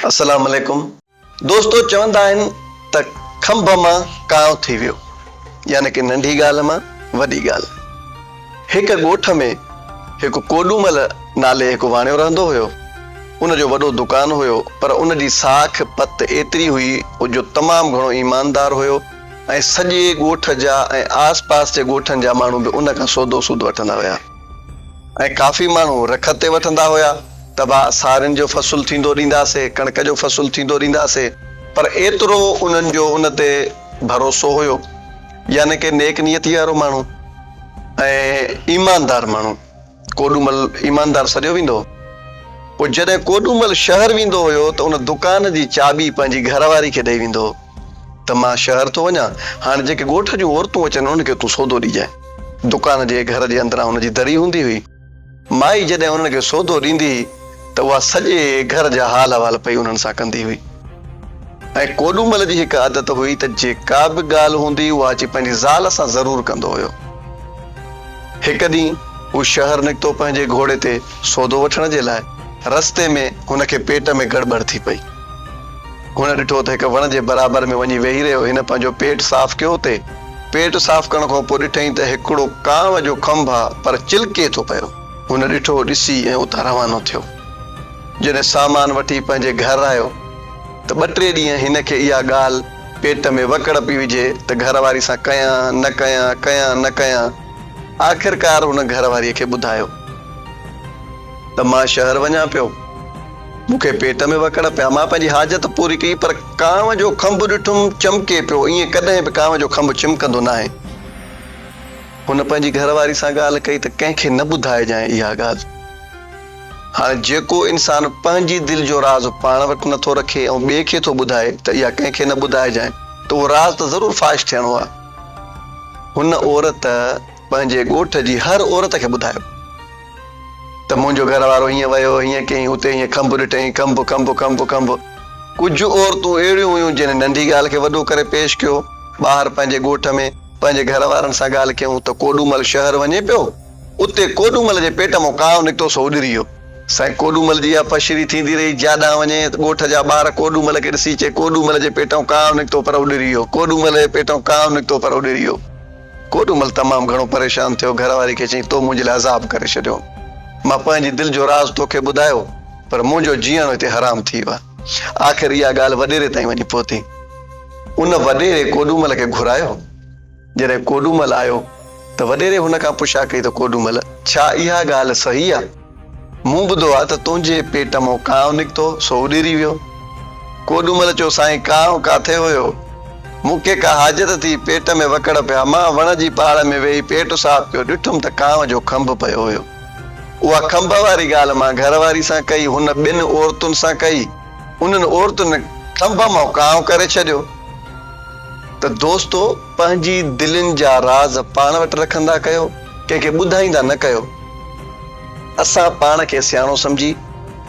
السلام عليڪم دوستو چوندا آهن ته کنڀ مان ڪانء ٿي ويو يعني ڪي ننڍي ڳالهه مان وڏي ڳالهه. هڪ ڳوٺ ۾ هڪ ڪوڏومل نالي هڪ واڻيو رهندو هيو. ان جو وڏو دڪان هيو پر ان جي ساک پت ايتري هئي جو تمام گهڻو ايماندار هيو ۽ سڄي ڳوٺ جا ۽ آس پاس جي ڳوٺن جا ماڻهو به ان کان سودو سود وٺندا هيا. ۽ ڪافي ماڻهو رک تي وٺندا هيا ته ڀاء سارين جو فصل ٿيندو ڏينداسي، ڪڻڪ جو فصل ٿيندو ڏينداسي، پر ايترو انهن جو ان تي ڀروسو هيو، يعني ڪي نيڪ نيتي وارو ماڻهو ۽ ايماندار ماڻهو، ڪوڏومل ايماندار سڏيو ويندو هو. پوء جڏهن ڪوڏومل شهر ويندو هيو ته ان دڪان جي چاٻي پنهنجي گهر واري کي ڏئي ويندو هو ته مان شهر ٿو وڃان، هاڻي جيڪي ڳوٺ جون عورتون اچن انهن کي تون سودو ڏجانء. دڪان جي گهر جي اندران هن جي دري هوندي هئي. مائي جڏهن انهن کي سودو ڏيندي هئي ته اها سڄي گهر جا حال احوال پئي انهن سان ڪندي هئي. ۽ ڪوڏومل جي هڪ عادت هئي ته جيڪا به ڳالهه هوندي اها اچي پنهنجي زال سان ضرور ڪندو هيو. هڪ ڏينهن هو شهر نڪتو پنهنجي گهوڙي تي سودو وٺڻ جي لاء. رستي ۾ هن کي پيٽ ۾ گڙٻڙ ٿي پئي. هن ڏٺو ته هڪ وڻ جي برابر ۾ وڃي ويهي رهيو. هن پنهنجو پيٽ صاف ڪيو اتي. پيٽ صاف ڪرڻ کان پوء ڏٺائين ته هڪڙو ڪانء جو کنڀ آ، پر چلڪي ٿو پيو. هن ڏٺو، ڏسي ۽ اتان روانو ٿيو. جڏهن سامان وٺي پنهنجي گهر آيو ته ٻه ٽي ڏينهن هن کي اها ڳالهه پيٽ ۾ وڪڙ پئي وجهي ته گهر واري سان ڪيان نه ڪيان، ڪيان نه ڪيان. آخرڪار هن گهر واريء کي ٻڌايو ته مان شهر وڃان پيو. مون کي پيٽ ۾ وڪڙ پيا. مان پنهنجي حاجت پوري ڪئي، پر ڪانء جو کنڀ ڏٺم، چمڪي پيو. ائين ڪڏهن به ڪانء جو کنڀ چمڪندو ناهي. هن پنهنجي گهر واري سان ڳالهه ڪئي ته ڪنهن کي نه ٻڌائجانء اها ڳالهه. هاڻي جيڪو انسان پنهنجي دل جو راز پاڻ وٽ نه ٿو رکي ۽ ٻئي کي ٿو ٻڌائي ته اها ڪنهن کي نه ٻڌائجانء ته اهو راز ته ضرور فاش ٿيڻو آهي. هن عورت پنهنجي ڳوٺ جي هر عورت کي ٻڌايو. ته منهنجو گهر وارو هيئن ويو، هيئن ڪيائين، اتي هيئن کنڀ ڏٺائين، کنڀ، کنڀ، کنڀ، کنڀ. ڪجهه عورتون اهڙيون هيون جن ننڍي ڳالهه کي وڏو ڪري پيش ڪيو. ٻاهر پنهنجي ڳوٺ ۾ پنهنجي گهر وارن سان ڳالهه ڪيائون ته ڪوڏومل شهر وڃي پيو، اتي ڪوڏومل جي پيٽ مان ڪانء نڪتو سو اڏري ويو. سائين ڪوڏومل جي اها پشري ٿيندي رهي، جاڏانهن وڃي ته ڳوٺ جا ٻار ڪوڏومل کي ڏسي چئي ڪوڏومل جي پيٽئون ڪانء نڪتو پر اڏري ويو، ڪوڏومل جي پيٽئون ڪانء نڪتو پر اڏري ويو. ڪوڏومل تمام گهڻو پريشان ٿيو، گهر واري کي چيائين، تو منهنجي لاء عذاب ڪري ڇڏيو. مان پنهنجي دل جو راز توکي ٻڌايو، پر منهنجو جيئڻ هتي حرام ٿي ويو آهي. آخر اها ڳالهه وڏيري تائين وڃي پهتي. ان وڏيري ڪوڏومل کي گهرايو. جڏهن ڪوڏومل آيو ته وڏيري هن کان پڇا ڪئي ته ڪوڏومل، ڇا اها ڳالهه صحيح آهي؟ مون ٻڌو آ ته تنهنجي پيٽ مون ڪانء نڪتو، سو اڏري ويو. ڪوڏومل چيو، سائين ڪانء ڪاٿي هيو؟ مون کي ڪا حاجت ٿي، پيٽ ۾ وڪڙ پيا. مان وڻ جي پاڙ ۾ ويهي پيٽ صاف ڪيو، ڏٺم ته ڪانء جو کنڀ پيو هيو. اها کنڀ واري ڳالهه مان گهر واري سان ڪئي، هن ٻن عورتن سان ڪئي. انهن عورتن کنڀ مان ڪانء ڪري ڇڏيو. ته دوستو پنهنجي دلين جا راز پاڻ وٽ رکندا ڪيو، ڪنهن کي ٻڌائيندا نه ڪيو. اسان پاڻ کي سياڻو سمجهي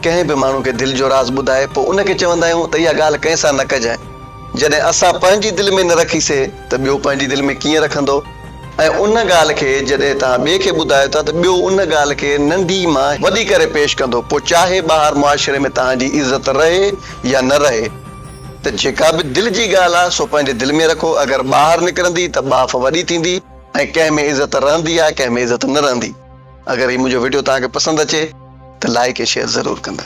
ڪنهن به ماڻهو کي دل جو راز ٻڌائي پوء ان کي چوندا آهيون ته اها ڳالهه ڪنهن سان نه ڪجانء. جڏهن اسان پنهنجي دل ۾ نه رکيسي ته ٻيو پنهنجي دل ۾ ڪيئن رکندو ۽ ان ڳالهه کي جڏهن توهان ٻئي کي ٻڌايو ٿا ته ٻيو ان ڳالهه کي ننڍي مان وڏي ڪري پيش ڪندو پوء چاهي ٻاهر معاشري ۾ توهان جي عزت رهي يا نه رهي ته جيڪا به دل جي ڳالهه آهي سو پنهنجي دل ۾ رکو اگر ٻاهر نڪرندي ته ٻاڦ وڏي ٿيندي ۽ ڪنهن ۾ عزت رهندي آهي ڪنهن ۾ عزت نه رهندي. اگر هي منهنجو وڊيو توهان کي پسند اچي ته لائيڪ ۽ شيئر ضرور ڪندا.